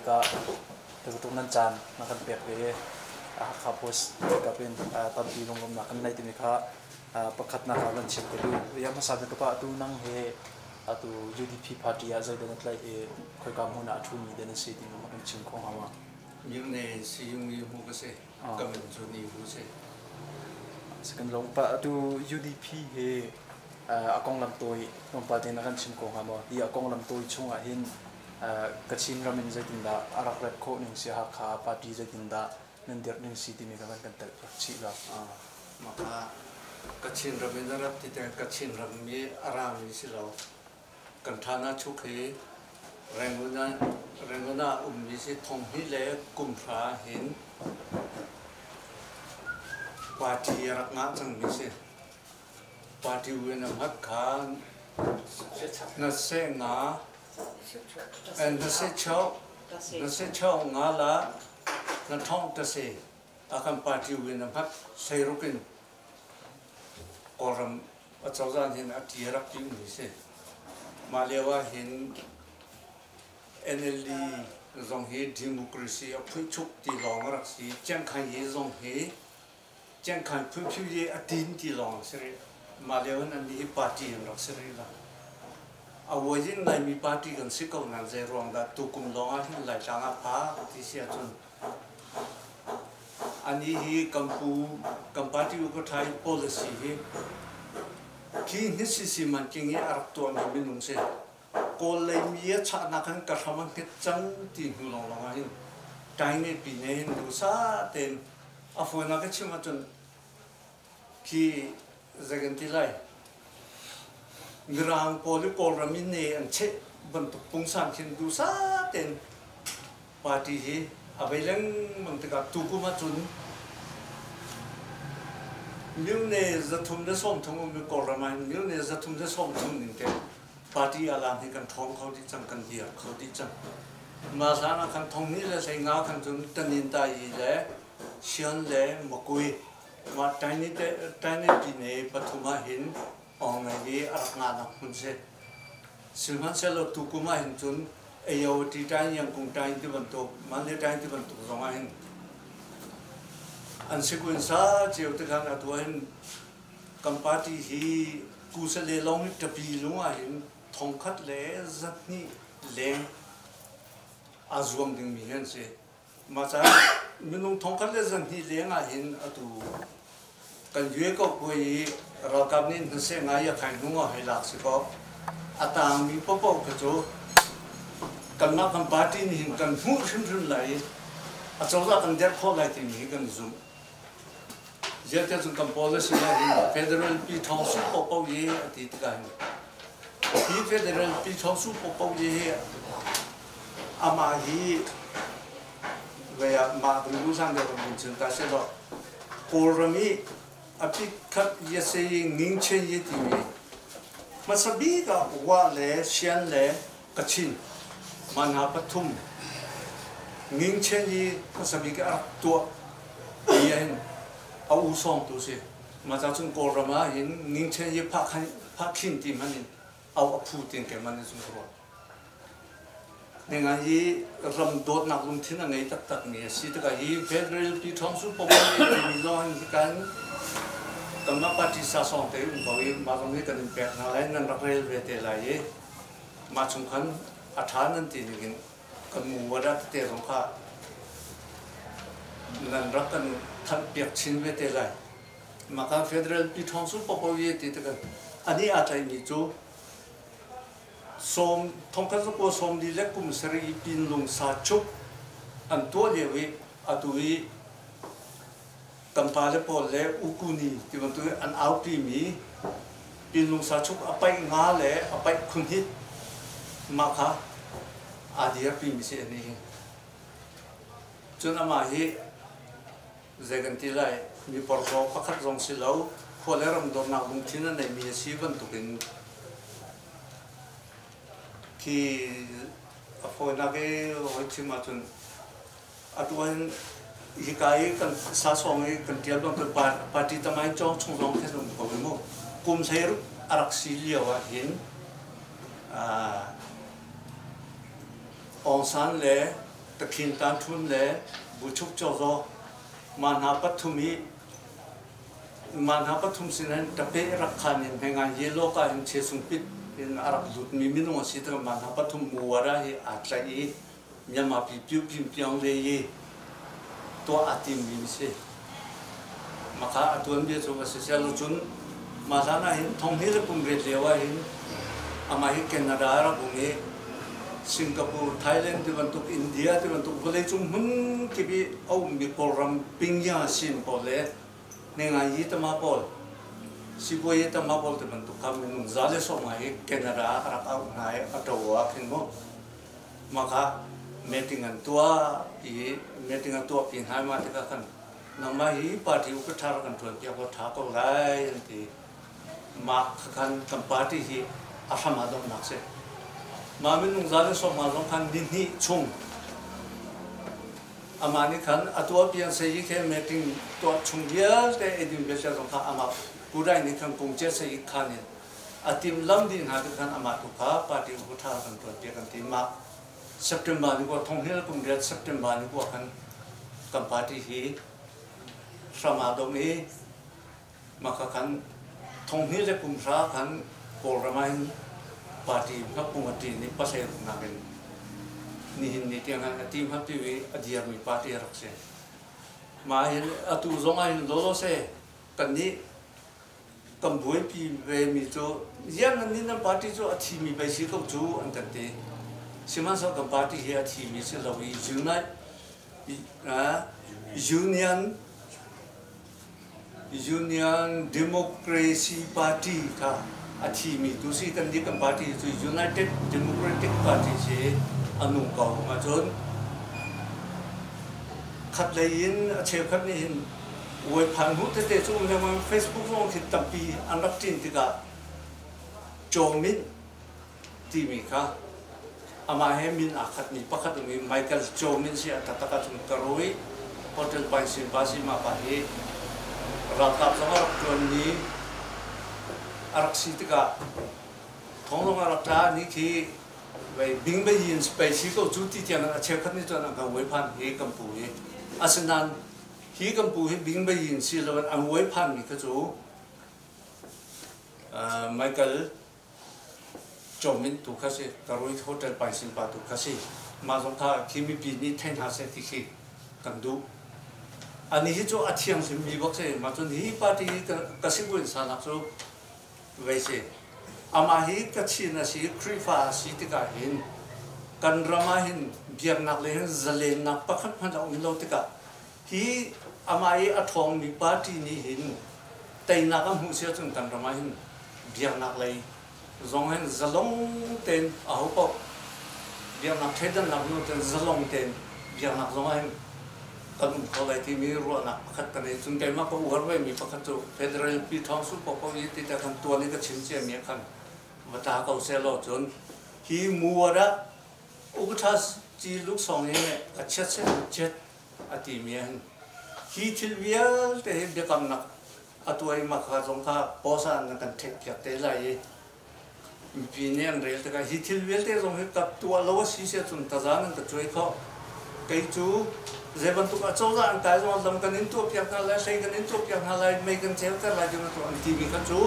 bik ah tutuk nan caan na kan pek ve i Hakha Post kap in tampi lunglawmhnak kan neih timi kha pakhatnak ah van chim ka duh. Ya hmasa bik ka pa atu nang he atu UDP party ah zeidah na tlaih i khoika hmun ah a ṭhumi dah na si timi ma kan chim kho hnga ma? Myone siyung i hu ka si. Ka min cu ni hu si. Kan lawng pa atu UDP he a konglam tawi tlawmpal tein na kan chim ko hnga maw? Hi a konglam tawi chungah hin Kachin ram in zeitindah a rak rat khawh ning si, Hakha party zeitindah nan dirh ning si timi kha van kan telh chih la. Maka Kachin ram in a rat ti te Kachin ram i a rami si lo. Kan ṭhana chuk hi Rangoon ah Rangoon ah ummi si thong hnih le kum hra hin party a rak ngah cangmi si. Party win a hmat kha na seh nga na seh chau na seh chau nga la na thong ta se a kan party win a hmat seiruk in Kawlram acozah hin a ti rak ti mi si. Mah lio ah hin NLD zong hi democracy a phuichuk ti lawng a rak si. Ciangkhai hi zong hi Ciangkhai phunphiu hi a tin ti lawng a si rih. Mah lio hin annih hi party an rak si rih lo. A vuai in Laimi party kan si ko nain zei ruang dah tukum lawng ah hin Laitlang ah phak ti si ahcun Anih hi kan pu kan party u ka ṭha i policy hi khi hnisisi manking i a rak tuahmi minung si. Kawl lei mi a chahnak hin ka hram a hnget cang ti hnu lawnglawng ah hin ṭaine pine hin duhsah tein a fawinak ka chim ahcun khi zei kan ti lai Mirang pawl i Kawlram i ne an cheh bantuk pungsan khin duhsah tein party hi a vei lengmang tikah tukum ahcun myone 330 um i Kawlram ah hin myone 330 ning te party alan hi kan ṭhawng kho dih cang, kan dir kho dih cang. Mah hlan ah khan thong hnih le hlei nga khan cun tanin tai le Sian le Makui mah Tiny Tiny Pine pathum ah hin awng ngai i a rak ngahnak hmun si. Sihmanhsehlaw tukum ah hin cun Ayo ti tain Yangkung tain ti bantuk Mande tain ti bantuk zong ah hin an sikuin sa cio te khan atu ah hin kan party hi kusale lawng hi ṭapi lung ah hin thongkhat le 200 leng aa zuam dingmi hi an si. Mah caah minung thongkhat le 200 leng ah hin atu kan yue ko kuai i ralkap nih hnaseh ngai a khai hnu ah hei lak si kaw a tangmi paohpaoh kha cu kanmah kan party nih hin kan hmuh hrimhrim lai i a cozah kan derh khawh lai timi hi kan zumh. Ziah cun kan policy ah hin federal pi ṭhawng su paohpaoh hi a ti tikah hin hi federal pi ṭhawng su paohpaoh hi amah hi vei ah mah kan duh hlan deuh kan chim ta sehlaw Kawlram i a pikkhat yase ngingchen ye timi hmasa bik ah Wa le Shan le Kachin mah hna pathum ngingchen i hmasa bik a rak tuah ti ah hin a u sawngtu si. Mah ca cun Kawlram ah hin ngingchen i phakhin ti hmanh in au a phu tin keimah nih cun ka ruah. Ningan hi ram dawtnak lungthin a ngei taktakmi a si tikah hi Federal pi ṭhawng su pawng timi zong hin kan kanmah party sa sawng te um ko i mah zong hi kan in pek hna lai nan rak rel ve te lai i mah chung khan a ṭha nan ti ning in kan mu wada tete zong kha nan rak kan thanh piak chin ve te lai. Mah kan federal pi ṭhawng su popo ye ti tikah ani aa tlaihmi cu sawm thongkhat zakua sawm li le kum sarih pinlung sa chuk an tuah lio i atu i kan pale pawl le ukuni ti bantuk an aupi mi pinlung sa chuk a paih nga le a paih khun hit mah kha aa dirpi mi si ani hi cun amah hi zei kan ti lai mi porhlaw pakhat zong si lo khua le ram dawtnak lungthin a neimi a si bantukin khi a fawinak i hoi chim ahcun atu hin hika i kan sasawng i kan ṭial bantuk party tamain cawng chung zong khin um ko mu kum 16 a rak si lio ah hin Aung San le Takhin Tan Htun le Buchuk Kyaw Zaw mah hna pathum hi mah hna pathum sin hin Tape rak khan in Hmengan Yellow ka hin Chesungpit in a rak lutmi minung a si tikah mah hna pathum Muwara hi aa tlaih i Myanmar pi Pyu Pyin Pyong le i tuah aa timmi a si. Maka a tuanbia cu a si sialo cun mah hlan ah hin thonghnih le kum riat lio ah hin amah hi Canada a rak um i Singapore, Thailand ti bantuk, India ti bantuk vawleicung hmun kip i a ummi Kawlram pingya sin pawl le nengai tama pawl, sipuayi tama pawl ti bantuk kha minung za le sawm ngai hi Canada ah a rak auh hna i a ṭo ah khin mu. Mah kha meeting an tuah i meeting an tuahpi hna i mah tikah khan nangmah hi party upa ṭha rak kan ṭuanpiak law ṭha ko lai an ti. Mah kha khan kan party hi a hram ah donghnak si. Mah minung za le sawm nga zong khan nihnih chung amah nih khan a tuahpi an sei i khe meeting tuah chung vialte eidin vialte zong kha amah Kudai nih khan kungcia sei i khan in a timhlamh dih hna tik khan amah tu kha party upa ṭha kan ṭuanpiak kan ti. Mah September ni kua thonghil kum riat September ni kua khan kan party hi hram aa dong i mah kha khan thonghnih le kum hra khan Kawlram ah hin party hmapung a ṭin i pasei ruknak in nihin ni tiang ah a ti hmapi i a dirmi party a rak si. Mah hin atu zong ah hin lawlaw se kannih kan buaipi vemi cu ziah nan nih nan party cu a thimi pei si ko cu an kan ti. Sihmanhsehlaw kan party hi a thimi si lo i Unite Union Union Democracy Party kha a thimi tu si kan nih kan party cu United Democratic Party si a nung ko ahcun khatlei in a cheukhat nih hin Uaiphan hmuh tete cu um lengmang Facebook zong khi tampi an rak ṭin tikah Cawmit timi kha amah he min aa khatmi pakhat um i Michael Cawmin si a taktak ahcun Karui Hotel Painsin pa si mah pa hi ralkap zong a rak ṭuanmi a rak si tikah thong zong a rak tla ni khi vei bing yin pei si ko cu ti tiang a cheukhat nih cun an kan uaiphan hi kan pu hi asinain Hi kan pu hi bingbayin si loin an uai phanmi kha cu Michael Chawmin tu kha si, Karui Hotel Paisin pa tu kha si. Mah zong kha khi mipi nih thei hna seh ti khi kan duh. Ani hi cu a thianghlimmi bak si. Mah cun hi party hi ka si buin sanak cu vei si. Amah hi Kachin a si, Khrihfa a si tikah hin kan ram ah hin biaknak le hin zalennak pakhat hmanh a um lo tikah hi amah i a ṭhawngmi party nih hin teinak a hmuh si ahcun kan ram ah hin biaknak lei zong hin zalong tein aho paoh biaknak thleidannak nu tein zalong tein biaknak zong ah hin kan um kho lai timi ruahnak pakhat ka nei. Cun keimah ka uar vemi pakhat cu Federal pi Thawng Su Koko i ti te khan tuan i ka chim ciami ah khan va tla ko seh law cun hi muar ah Ukutha ci luksawng hi a chiat seh chiat a timi ah hin hi thil vialte hi biakamnak a tuai ma kha zong kha post ah na kan theihpiak te lai i Mipi nih an rel tikah hi thil vialte zong hi ka tuah lo a si si ahcun taza nan ka cuai khawh. Kei cu zei bantuk acozah an kai zongah lam kan in tuahpiak hna lai, hlei kan in tuahpiak hna lai, mei kan ceuter lai ti bantuk an timi kha cu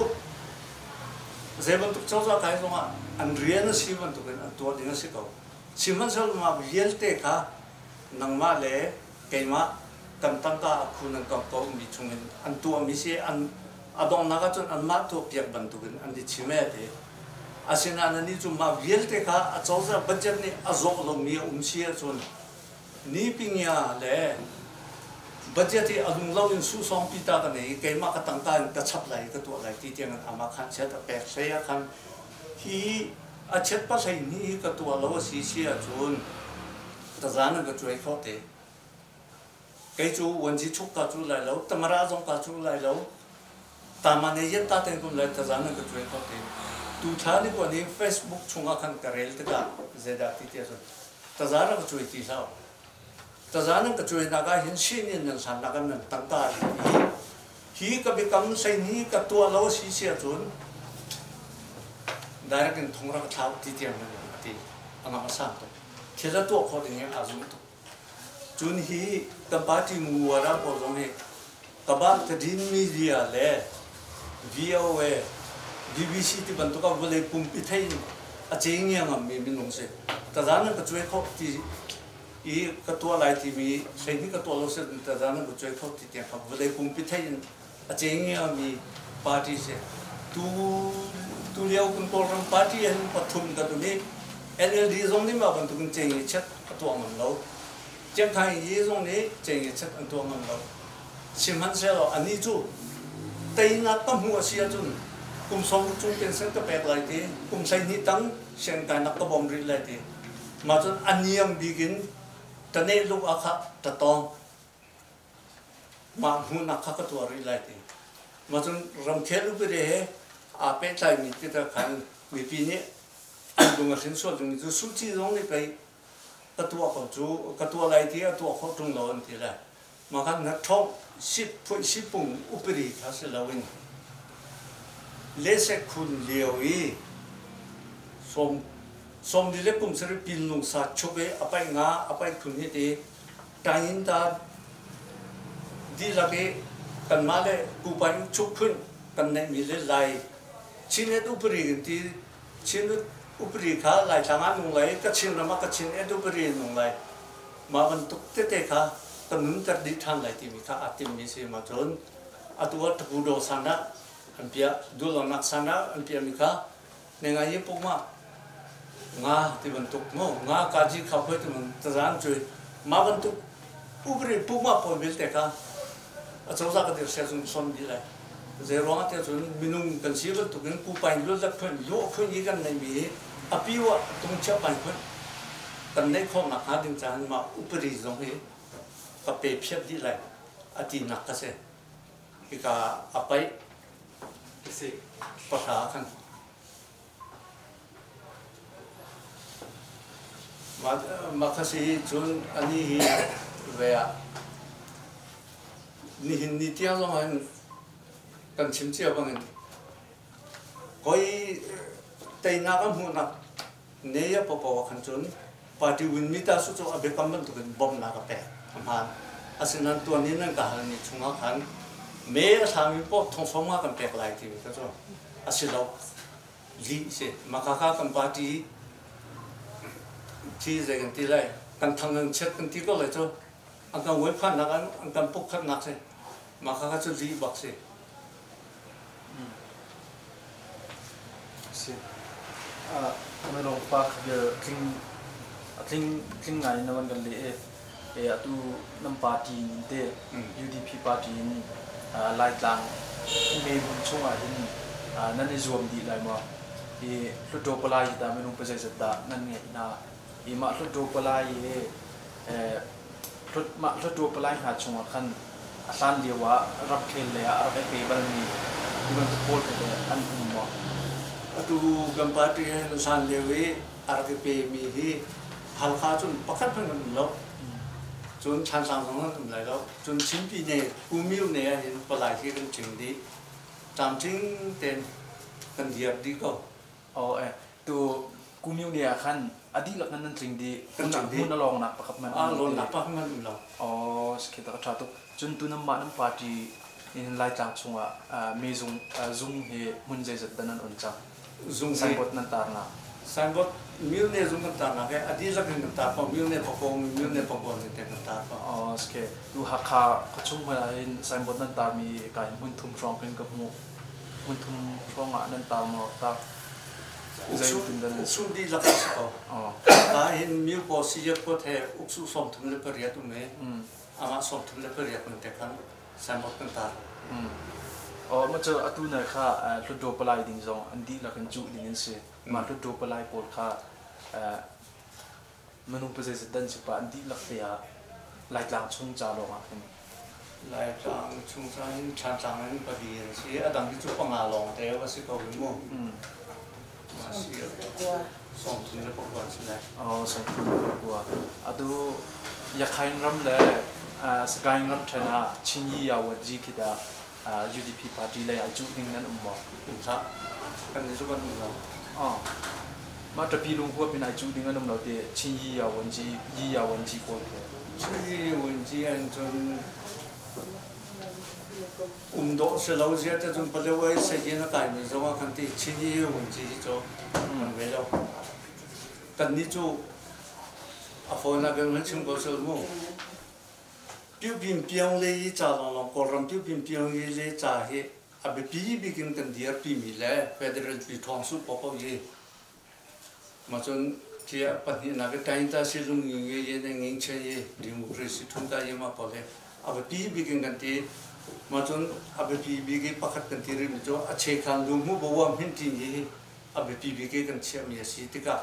zei bantuk cozah kai zongah an rian a si bantukin an tuah ding a si ko. Sihmanhsehlaw mah vialte kha nangmah le keimah kan tangka a khu nan kam ko mi chungin an tuahmi si an a donghnak ahcun anmah tuahpiak bantukin an i chim ee ti. Asinain anih cu mah vialte kha a cozah budget nih a zawh lomi a um si ahcun nipingia le budget hi a lung loin suhsawng pi ta ka nei i keimah ka tangka in ka chap lai i ka tuah lai ti tiang in amah khan chiat a pek hlei ah khan hi a chiat pahlei hnih hi ka tuah lo a si si ahcun taza nan ka cuai khawh te. Kei cu vuanci chuk ka cu lai lo, tamara zong ka cu lai lo, tama ne yan ta ten kum lai taza nan ka cuai khawh te. Tu thla ni kuan i Facebook chungah khan ka rel tikah zeidah ti ti ahcun taza rak ka cuai ti hlah. Taza nan ka cuai nak ah hin shin in nan hlan nak ah nan tangka hi hi ka biakam sei ni ka tuah lo si si ahcun direct in thong rak thlau ti tiang nan ti. Angam a sang tuk. Thil a tuah khawh ding hi aa zum tuk. Cun hi kan party muwara pawl zong hi Kabah Tadin Media le VOA, BBC ti bantuk ah vawlei pumpi thei in a ce ngiangam-mi minung si. Taza nan ka cuai kho ti i ka tuah lai timi hleihnih ka tuah lo si taza nan ka cuai kho ti tiang kha vawlei pumpi thei in a ce ngiami party si. Tu tu lio kan Kawlram party hin pathum kan um i NLD zong nih mah bantukin ce ngi chet a tuah ngam lo. Ciangthai yi zong nih cengechet an tuah ngam lo. Sihmanhsehlaw anih cu teinak ka hmuh a si ahcun kum 60 cung pension ka pek lai ti, kum 12 tang siangkainak ka bawm rih lai ti. Mah cun a niam bik in ta neh luk ah kha ta tawng. Mah hmuhnak kha ka tuah rih lai ti. Mah cun ramkhel upade he aa pehtlaimi tikah khan mipi nih an lung a hrin sual ding cu Suh Kyi zong nih pei ka tuah ko cu ka tuah lai ti a tuah khawh ṭung lo an ti le mah khan na ṭhawng sit phuih sipung upadi kha si loin lesek khun lio i sawm sawmli le kum sarih pin lungsa chuk i a paih nga a paih khun hi ti ṭain ta dihlak i kanmah le pupa in chuk khun kan neihmi le Lai Chin et upadi kan ti Chin upadi kha Laitlang ah nung lai, Kachin ram ah Kachin et upadi in nung lai. Mah bantuk tete kha kan nunter dih ṭhan lai timi kha aa timmi si. Mah cun atu ah Takudaw san ah an piah, duhlonak san ah an piahmi kha nengai yi pukma nga ti bantuk ngo nga kaji kha phoi ti man tazan cui mah bantuk upadi pukma pawl vialte kha acozah ka dir seh cun son dih lai. Zei ruangah tiah cun minung kan si bantukin pupa in luat phun luah phun i kan neihmi hi a piu ah tungchia pai phun kan neih khawh nakhnga ding caah mah upadi zong hi ka pe phiat dih lai a tinak ka si. Hika a paih pahra khan Mah kha si cun anih hi ve ah nihin ni tiang zong hin kan chim cia bangin hoi teinak a hmuhnak ne a paohpaoh ah khan cun party win mi ta su cu a biakam bantukin bawmhnak a pek a hmaan. Asinain tuan in nan ka halmi chungah khan me a thlami paoh thong sawm nga kan pek lai timi kha cu a si lo. Lih si. Mah khakha kan party thi zei kan ti lai kan thang kan chiat kan ti ko lai cu an kan vuaiphannak an kan pukkhatnak si. Mah khakha cu lih bak si. Si. Melawng pa kha bia tling a tling tling ngai in na van kan leh i e atu nan party in te UDP party in Laitlang mehmun chungah hin nan i zuam dih lai maw? Hi Hluttaw Palai hi tah minung pazeizat dah nan ngeih hna? Hi mah Hluttaw Palai hi Mah Hluttaw palai hna chungah khan a hlan lio ah ramkhel lei ah a rak i pe balmi ti bantuk pawl kha teh an um maw? Atu kan party he hlan lio i a rak i pemi hi Halkha cun pakhat hmanh kan um lo. Cun Thantlang zong an um lai lo. Cun Chinpi ne Pu Myo ne ahhin palai hi kan ṭing dih. Tlamtling tein kan dir dih ko. Aw eh tu Kumyu ne ah khan a dihlak nan nan tling dih. Kan tling dih. Hmun a lawngnak pakhat hmanh A lawnnak pakhat hmanh um lo. Aw sikhi tak a ṭha tuk. Cun tu nanmah nan party in Laitlang chungah mezung zung hi hmun zeizat dah nan on cang? Zung hi Signboard nan tarnak. Signboard myone zung kan tarnak he a dihlak in kan tar ko. Myone pakong myone pakong in kan tar ko. Aw sikhi tu Hakha khuachung hmanh ah hin signboard nan tarmi ka in hmun thum hrawng khin ka hmuh. Hmun thum hrawng ah nan tar maw tar? Uksu dihlak a si ko. Ka hin Myopaw Siyakhua he uksu 38 um i amah 38 nan te khan signboard kan tar. Aw ma cu atu na kha Hluttaw palai ding zong an dihlak in cuh ding an si. Mah Hluttaw palai pawl kha minung pazeizat dan si pa an dihlak te ah Laitlang chung ca lawng ah khin. Laitlang chung ca hin Thlantlang in pali an si. A dang hi cu panga lawng te va si ko hin mu. Si 39 si lai. Oh, 39. Atu Yakhain ram le Sagaing ram ṭhen ah Chinyi Yawaji khi dah UDP party lei ah cuh ding nan um maw? Um hlah. Kan nih cu kan um lo. Oh. Mah ṭapi lung huap in ai cuh ding an um lo ti Chinyi Yawanji Yi Yawanji pawl khi. Chinyi Wunci ahhin cun um dawh si lo zia te cun Paletwa i sayin a kaimi zong ah khan ti Chinyi Wunci hi cu kan ngei lo. Kannih cu a fawinak in hun chim ko sel mu. Pyupin piang le i ca lawnglawng Kawlram Pyupin piang i le ca hi a biapi bik in kan dirpimi le federal pi ṭhawng su paohpaoh hi Mah cun tiah pahnihnak i Tainta silung ngi ye ne nging che i democracy thun ta ye ma ko le a biapi bik in kan ti. Mah cun a biapi bik i pakhat kan ti rihmi cu a chekhan lu hmu bo hmin ti hi a biapi bik i kan chiahmi a si tikah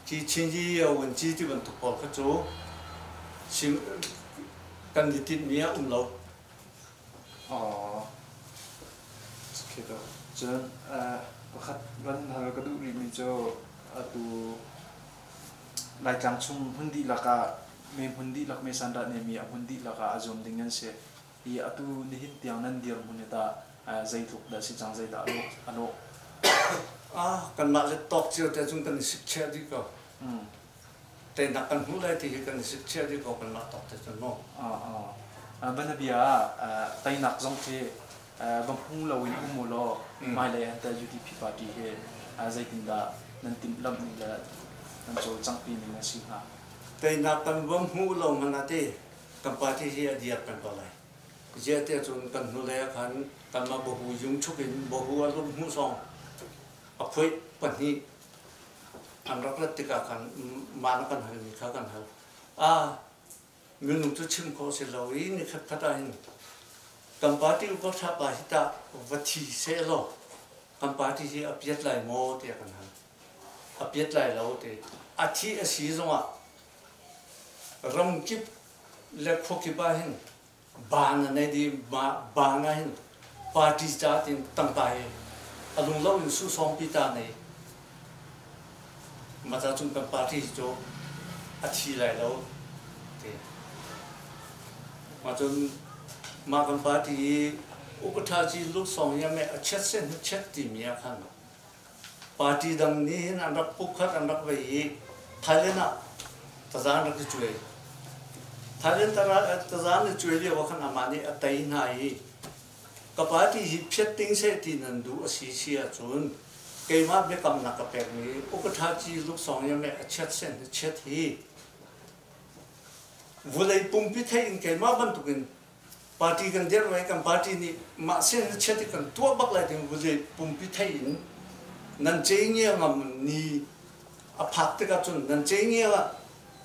khi Chin Yi Wen Ci ti bantuk pawl kha cu sim kan i tinhmi ah um lo. Cun pakhat van hal ka duh rihmi cu atu Laitlang chung hmun dihlak ah me hmun dihlak me sandah nemi a hmun dihlak ah a zuam ding an si. I atu nihin tiang nan dirhmun hi tah zeitluk dah si cang, zeidah a lawh? Ah, kanmah le tawk cio te cun kan i sikchiah dih ko. Teinak kan hmuh lai ti hi kan i sikchiah dih ko kanmah tawk te cun mu. Bianabia ah teinak zong khi va hmu loin um u law hmailei ah teh UDP party hi zeitindah nan timhlamh ning le nan cawlcanghpi ning a si hnga? Teinak kan va hmuh lo hmanh ah ti kan party hi a diak peng ko lai. Ziah tiah cun kan hnulei ah khan kanmah bahu yung chuk in bahu a lum hmuh sawng a phuih pahnih an rak rat tikah khan mah na kan halmi kha kan hal. Ah, minung cu chim khawh si lo i ni khatkhat ah hin kan party upa pa hi tah va thi seh law kan party hi a piat lai maw tiah kan hal. A piat lai lo ti. A thi a si zongah ramkip le khuakip ah hin Baan a nei dih. Baan ah hin party ca tiin tangka hi a lunglo in suhsawngpi ta nei. Mah ca cun kan party hi cu a thi lai lo ti. Mah cun mah kan party hi upaṭha ci luksawng ya me a chiat sen hi chiat timi ah khan Party dang nih hin an rak pukhat an rak vei i Thailand ah taza an rak i cuai. Thailand taza an i cuai lio ah khan amah nih a tei hna i ka party hi phiat ting seh ti nan duh a si si ahcun keimah biakamnak ka pekmi ukaṭha ci luksawng ya me a chiat sen hi chiat hi vulei pumpi theih in keimah bantukin Party kan dirh ve, kan party nih mah sin chiat i kan tuah bak lai ding vawlei pumpi thei in nan ce ngam ni a phak tikah cun nan ce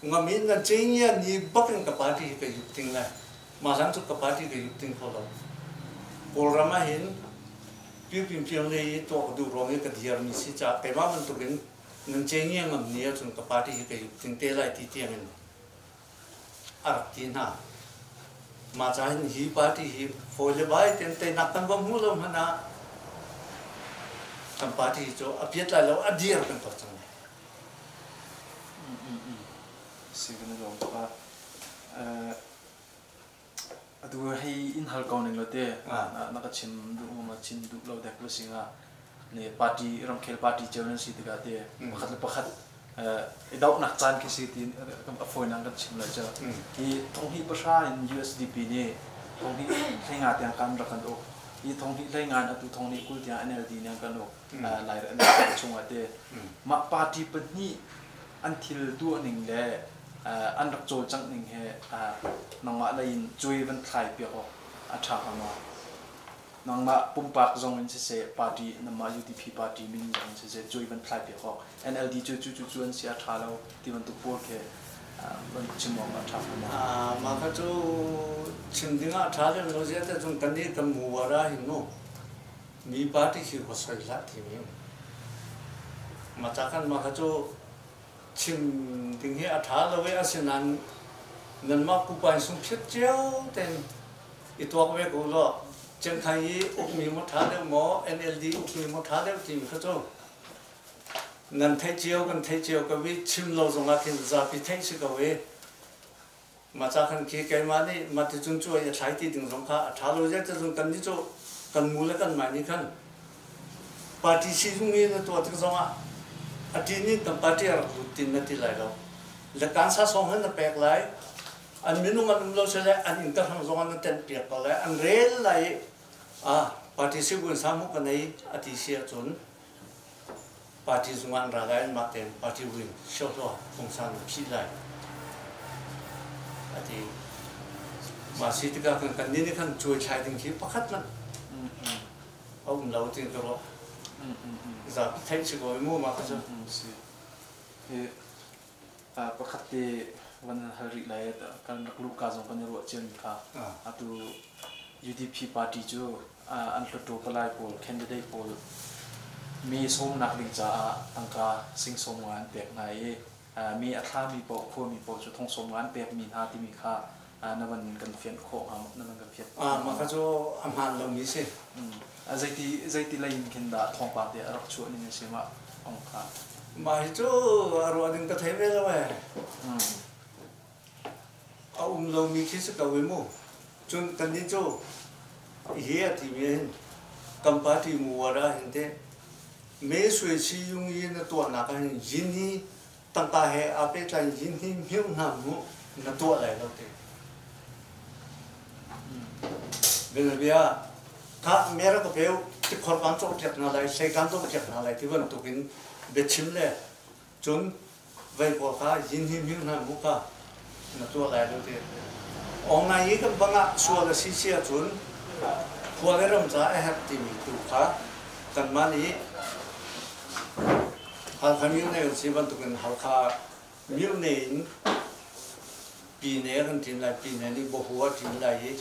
ngam in nan ce ni bak in ka party hi ka yup ting lai. Mah hlan cu ka party ka yup ting kho lo. Kawlram ah hin Pyupin Pyong lei i tuah ka duh ruang i ka dirmi si caah keimah bantukin nan ce ngam ni ahcun ka party hi ka yup ting te lai ti tiang in a rak ti hna. Mah ca hin hi party hi fawi le bai tein teinak kan va hmuh lo hmanh ah kan party cu a piat lai lo, a dir kan tuah cang lai. Si kan i lawm tuk ah. Atu hei in hal ko ning law te na ka chim duh ma chim duh lo dek va si nga ne party ramkhel party cio nan si tikah te pakhat le pakhat i dohnak caan khi si ti a fawinak kan chim lai cu hi thonghnih pahra in USDP nih thonghnih hleinga tiang kan rak kan uk hi thonghnih hleinga in atu thonghnih 20 tiang NLD nih an kan uk lai chungah te mah party pahnih an thil tuah ning le an rak cawlcangh ning he nangmah lei in cuai van thlai piak awk a ṭha hnga maw? Nangmah pumpak zong in siseh, party nangmah UDP party min zong in siseh cuai van thlai piak awk NLD cu cu cu cu an si a ṭha lo ti bantuk pawl khi van chim awk a ṭha hnga maw? Mah kha cu chim ding ah a ṭha lem lo ziah te cun kan nih kan muar ah hin mu mi party khi va soi hlah timi mah ca khan mah kha cu chim ding hi a ṭha lo i asinain nanmah pupa in sungphiat cio tein i tuak ve ko law Cengkhai i ukmi maw ṭha deuh maw NLD ukmi maw ṭha deuh timi kha cu nan theih cio kan theih cio ko i chim lo zongah khin zapi theih si ko i Mah ca khan khi keimah nih mah ti cun cuai a thlai ti ding zong kha a ṭha lo ziah cun kan nih cu kan mu le kan mai nih khan party sizung i na tuah tik zongah a ṭin in kan party a rak lut tin na ti lai lo. Le kaan sa sawng hin na pek lai. An minung an um lo sile an inn ka hrang zong an tenh piak ko lai. An rel lai i ah party sigun samu ka nei a ti si ahcun party zung ah an ra lai anmah tein party win siohlaw pungsan an phih lai a ti. Mah si tikah kan kan nih nih khan cuai thlai ding khi pakhat hmanh a um lo ti ka ruah. Zapi theih si ko i mu mah kha cu. Si. Pakhat te van hal rih lai kan rak luhka zong kan i ruah ciami kha atu UDP party cu an hluttaw palai pawl candidate pawl mi sawmnak ding caah tangka sing sawm nga an pek hna i mi a thlami paoh khuami paoh cu thong sawm nga an pekmi hna timi kha na van kan fianh khawh hnga na van kan fianh Mah kha cu a hmaan lomi si. Zeiti zeiti lei in khin dah thawngpang te a rak chuah ning a si mah kong kha? Mah hi cu a ruah ding ka thei ve lo ee. A um lomi khi si ko i mu. Cun kannih cu hi a timi hin kan party mu war ah hin teh me sui si yung yi na tuahnak ah hin yin hi tangka he aa pehtlai yin hi hmiu hna mu na tuah lai lo te. Bianabia kha mera ka peu tikhor kan cawk piak hna lai, sei kan cawk piak hna lai ti bantukin biachim le cun vei pawl kha yin hi hmiu hna mu kha na tuah lai lo ti. Ong ngai i kan bang ah sual a si si ahcun khua le ram ca a herh timi tu kha kanmah nih Halkha myone kan si bantukin Halkha myone in Pyine kan ṭin lai. Pyine nih Bahu a ṭin lai i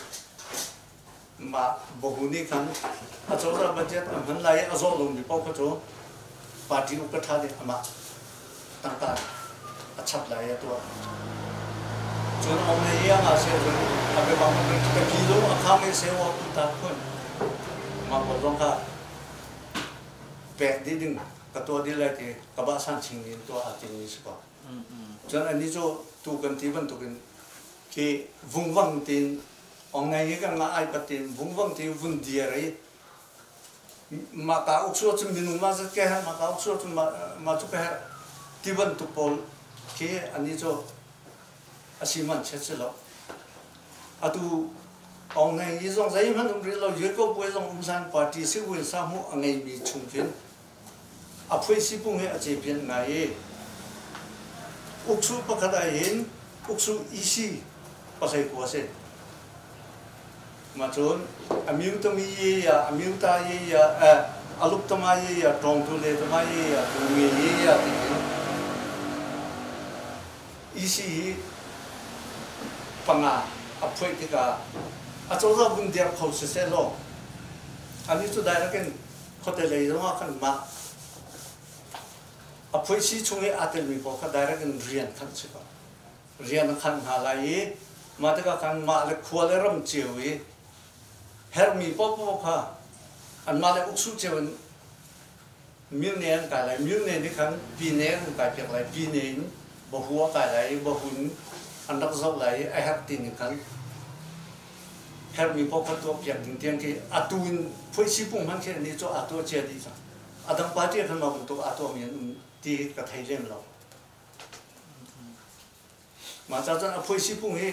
mah Bahu nih khan acozah budget a hman lai i a zawh lomi paoh kha cu party uk a ṭha nih amah tangka a chap lai i a tuah. Cun ong nei i a ngah si ahcun a biabang ka pi lo a khang i sewa ta khun mah pawl zong kha pek dih ding ka tuah dih lai ti ka bah san ching in tuah aa timmi si ko. Cun annih cu tu kan ti bantukin khi vungvang tiin ong ngei hi kan ngah ai pat tiin vungvang ti vun dir i mah ka uk sual cun minung mah zat ka herh mah ka uk sual cun mah cu ka herh ti bantuk pawl khi annih cu a si man chiat si lo. Atu Aung Naing hi zong zeihmanh um rih lo, Yeko puai zong um san party si win sa hmuh a ngeimi chung khin a phui sipung hi a cepian ngai i uksu pakhat ah hin uksu EC pasai kua si. Ma cun a myu tami ye ya, a myu ta ye ya, a lup tama ye ya, tawng tu le tama ye ya, tu nge ye ya ti hin EC hi panga a phuaih tikah acozah vun der kho siseh law anih cu direct in khuate lei zongah khan mah a phuaihsi chung i aa telmi pawl kha direct in rian khan si ko rian a khan hna lai i mah tikah khan mah le khua le ram cio i herhmi paohpaoh kha anmah le uksuh cio in Myone an kai lai. Myone nih khan Pyine an kai piak lai. Pyine in Bahu a kai lai i Bahu in an rak zoh lai i a herh ti ning khan herhmi paoh kha tuah piak ding tiang khi atu in phuaisi pung hmanh khi anih cu aa tuah cia dih cang. A dang party khan mah bantuk aa tuahmi an um ti ka thei lem lo. Mah ca cun a phuaisi pung hi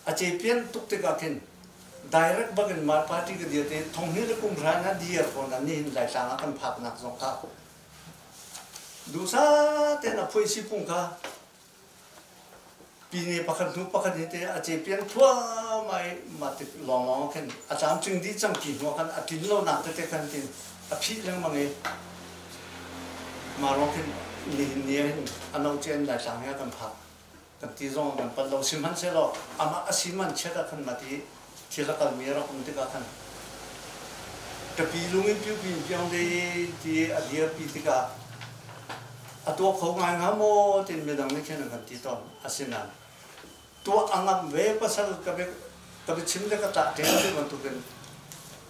a cepian tuk tikah khin direct bak in mah party ka dir te thonghnih le kum hra in a dir ko na nihin Laitlang ah kan phaknak zong kha duhsa tein a phuaisi pung kha pine pakhat hnu pakhat hi te a cepian thluahmah i mah tik lawnglawng khin a tlamtling dih cang ti hnu ah khan a tlin lonak tete khan tin a phih lengmang i mah ruang khin nihin ni ah hin a no cian Laitlang hi a kan phak kan ti zong kan palh lo sihmanhsehlaw amah a si man chiat ah khan mah ti thil a kalmi a rak um tikah khan ṭapi lung in piupi in piang le ti a dirpi tikah a tuah kho ngai hnga maw tiin midang nih khin an kan ti tawn asinain tuah a ngamh ve pasal ka biachim le ka tah ṭeng ti bantukin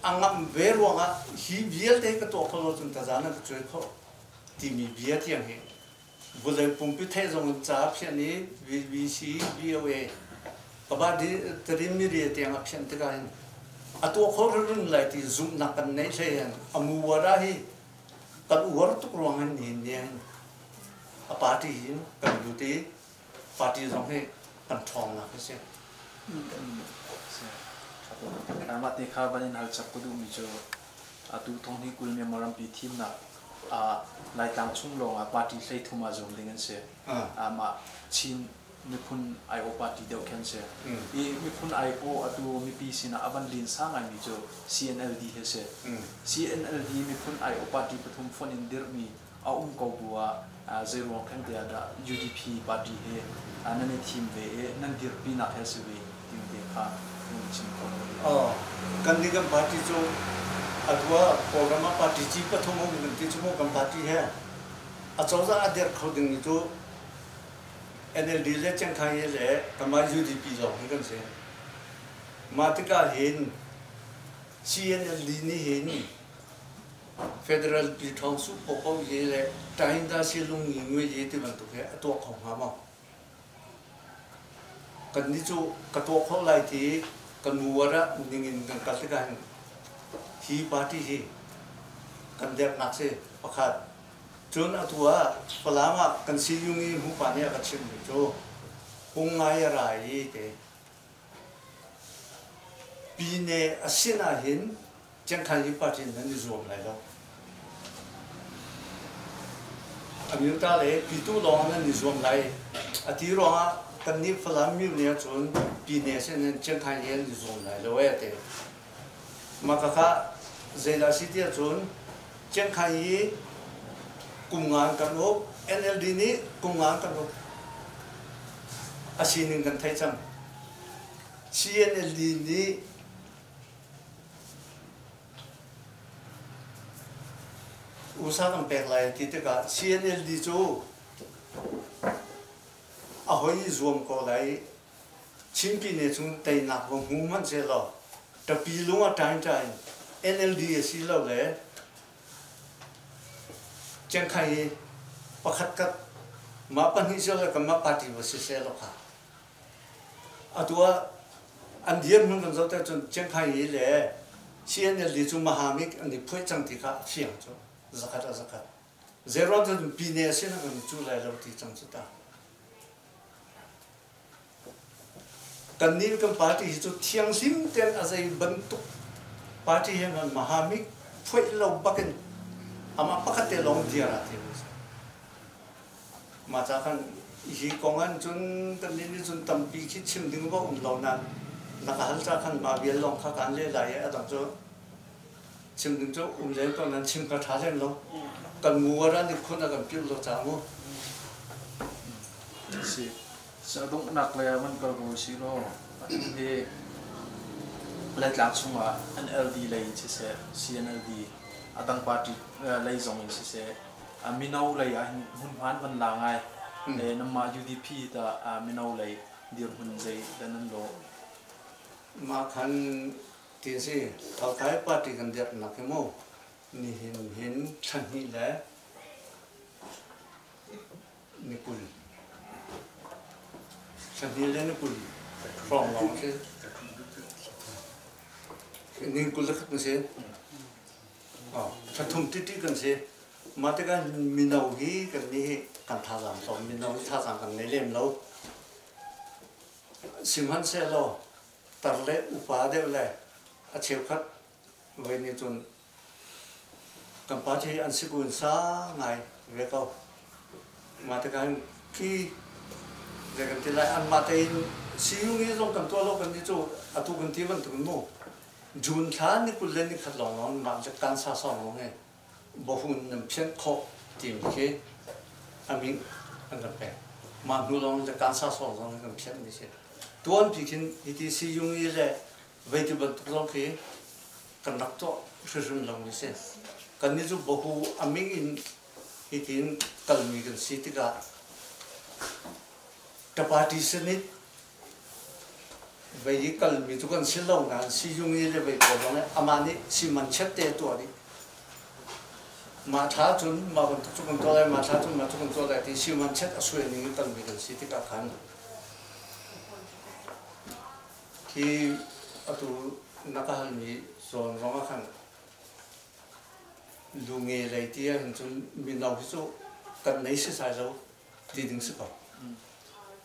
a ngamh ve ruangah hi vialte ka tuah kho lo cun taza na ka cuai kho timi bia tiang hi vawlei pumpi theih zong in ca a phianh i BBC, VOA kaba di tarin media tiang a phianh tikah hin a tuah kho rin lai ti zumhnak kan neih hlei hin a mu wara hi kan uar tuk ruang hin nihin ni hin a party hin kan lut i party zong hi kan ṭhawngnak a si. Mah te kha van in hal chap ka duhmi cu atu thong hi 20 Myanmar rampi thimnak ah Laitlang chung lawng ah party 33 ah zuam ding an si. Mah Chin miphun aiawh party deuh khi an si. I miphun aiawh atu mipi sinah a van linsa ngaimi cu CNLD hi a si. CNLD miphun aiawh party pathum fonh in dirhmi a um ko bu ah zeiruang theng te ah dah UDP party hi nan i thim ve i nan dirpinak he a si ve timi te kha nan chim kho lo. Oh, kan nih kan party cu atu ah Kawlram ah party ci pathum um kan ti cu mu kan party he acozah a dirh kho dingmi cu NLD le Cengkhaye le kanmah UDP lawng hi kan si. Mah tikah hin CNLD nih hin Federal Pyithawngsuh Popo ye le Tahinda Silung Ngi Ngwe ye ti bantuk he a tuah kho hnga maw? Kan nih cu ka tuah kho lai ti kan muar ah ningin kan kal tikah hin hi party hi kan dernak si pakhat. Cun atu ah Falam ah kan siyung i hmupa nih a ka chimhmi cu hung ngai a ra i te Pine a sin ah hin Cengkhan hi party nan i zuam lai lo. Amyota le Pitu lawng nan i zuam lai. A ti ruangah kannih Falam myu nih ahcun Pine sin hin Cengkhan hi an i zuam lai lo ee ti. Mah khakha zeidah si ti ahcun Cengkhan hi kum nga an kan uk, NLD nih kum nga an kan uk. A sining kan theih cang. CNLD nih USA kan pek lai ti tikah CNLD cu a hoi i zuam ko lai. Chin Pyine chung teinak va hmu hmanh sehlaw ṭapi lung a ṭaingṭaing NLD a si lo le Cengkhai hi pakhat kat mah pahnih si le kanmah party va si seh law kha atu ah an dirhmun kan zoh cun Cengkhai hi le CNLD cu Mahamik an i phuai cang ti kha a fiang cu zakhat a zakhat zeiruang cun pine a si na kan i cu lai lo ti cang cu ta. Kannih kan party hi cu thianghlim tein a zei bantuk party he hmanh mahamik phoih lo bakin amah pakhat te lawng dir aa tim. Mah ca khan hi kong ah cun kannih nih cun tampi khi chim ding va um lo nain na ka hal ca khan mah vial lawng kha kaan leh lai i a dang cu chim ding cu um len ko nan chim kha ṭha lem lo. Kan ngu a ran i khun a kan piuh lo ca mu. Si. Donghnak lei ah van kal ko usih law atu hi Laitlang chungah NLD lei in siseh, CNLD a dang party lei zong in siseh, mino lei ah hin hmunhma an van la ngai. Le nanmah UDP tah mino lei dirhmun zei dah nan lawh? Mah khan ti a si. Thauthai party kan dirhnak hi mu nihin hin thla hnih le ni 20 thla hnih le ni 20 hrawng lawng a si. Ni 21 kan si. Thla thum titi kan si. Mah tikah mino hi kan nih hi kan thazaang tlawm mino hi thazaang kan ngei lem lo. Sihmanhsehlaw tar le upa deuh le a cheukhat voi nih cun Kan party an si kun sang ngai ve ko. Mah tikah hin khi zei kan ti lai anmah tein siung i zong kan tuah lo kan ti cu atu kan ti bantuk in mu June thla ni 21 lawnglawng mah le kan sa sawng lawng hi bohun nan phianh khawh timi khi a min an kan pek. Mah hnu lawng le kan sa sawng zong kan phianh mi si. Tuan pi khin hiti siyung i le vei ti bantuk zong khi kan rak tuah hrimhrim lomi si. Kannih cu bahu a min in hitin kalmi kan si tikah ka party senate vei i kalmi cu kan si lo nain siyung i le vei pawl zong amah nih siman chiat te a tuah dih. Mah thla cun mah bantuk cu kan tuah lai, mah thla cun mah cu kan tuah lai ti siman chiat a suai ning in kalmi kan si tikah khan Hi atu na ka halmi zawn zong ah khan lunge lei ti ahhin cun mino hi cu kan nei sisai lo ti ding si ko.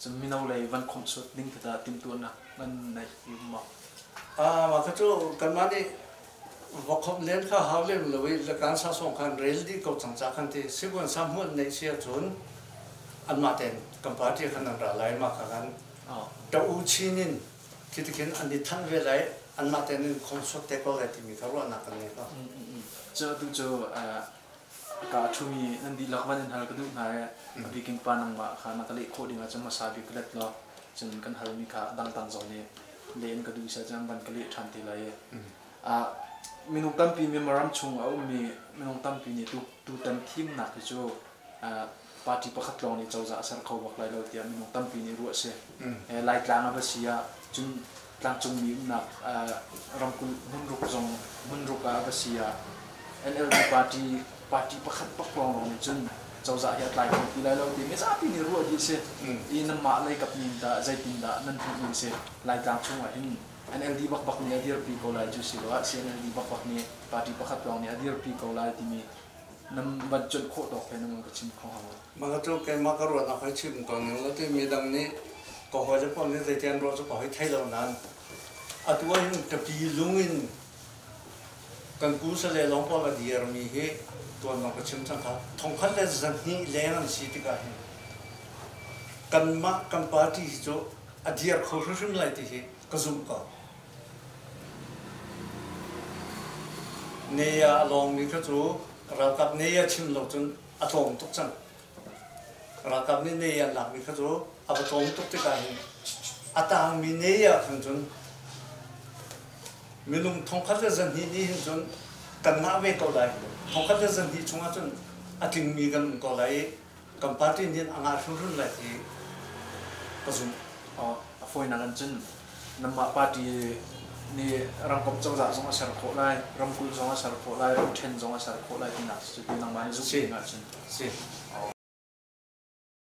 Cun mino lei van khomhsuat ding khi tah timhtuahnak nan neih i um maw? Mah kha cu kanmah nih va khomh len kha hau lem lo i lakan sa sawng khan rel dih ko cang ca khan ti sibuan sa hmuan neih si ahcun anmah tein kan party khan an ra lai mah kha kan ta u chin in khi tikhin an i thanh ve lai anmah tein in khomhsuat te ko lai timi kha ruahnak kan ngei ko. Cu atu cu ka ṭhumi nan dihlak van in hal ka duh hna i a bikin pa nangmah kha na ka leh khawh ding ahcun hmasa bik let law cun kan halmi kha dangdang zong nih leh in ka duh seh cun van ka leh ṭhan te lai i minung tampi Myanmar ram chung a ummi minung tampi nih tutan thimnak hi cu party pakhat lawng nih cozah a ser kho bak lai lo tiah minung tampi nih ruah a si. Laitlang a va si ah cun tlangcungmi umnak ramkulh hmunruk zong hmunruk ah a va si ah NLD party party pakhat bak lawnglawng nih cun cozah hi a tlai kho ti lai lo ti mizapi nih ruah dih a si. I nanmah lei kap ning dah zeitindah nan hmuhning si? Laitlang chung ah hin NLD bakbak nih a dirpi ko lai cu si lo ah CNLD bakbak nih party pakhat lawng nih a dirpi ko lai timi nan van cuanh khawh tawk he nan ka chim kho hnga maw? Mah cu keimah ka ruahnak hoi chim ko ning lo ti midang nih ka hawile pawl nih zeiti an ruah cu ka hoi thei lo nain atu ah hin tapi lung in kan pu sale lawng pawl a dirmi hi tuan bang ka chim cang kha thongkhat le zahnih leng an si tikah hin kanmah kan party hi cu a dir kho hrimhrim lai ti hi ka zumh ko. Neya a lawngmi kha cu ralkap neya chim lo cun a tlawm tuk cang. Ralkap nih nei an lakmi kha cu a va tlawm tuk tikah hin a tangmi nei ah khan cun minung thongkhat le zahnih nih hin cun kan ngah ve ko lai. Thongkhat le zahnih chungah cun a tlingmi kan um ko lai i kan party nih a ngah hrimhrim lai ti ka zumh. A fawinak in cun nanmah party nih ramkomh cozah zong a ser khawh lai, ramkulh zong a ser khawh lai, ramṭhen zong a ser khawh lai tinak cu ti nangmah nih zumh ding ahcun. Si.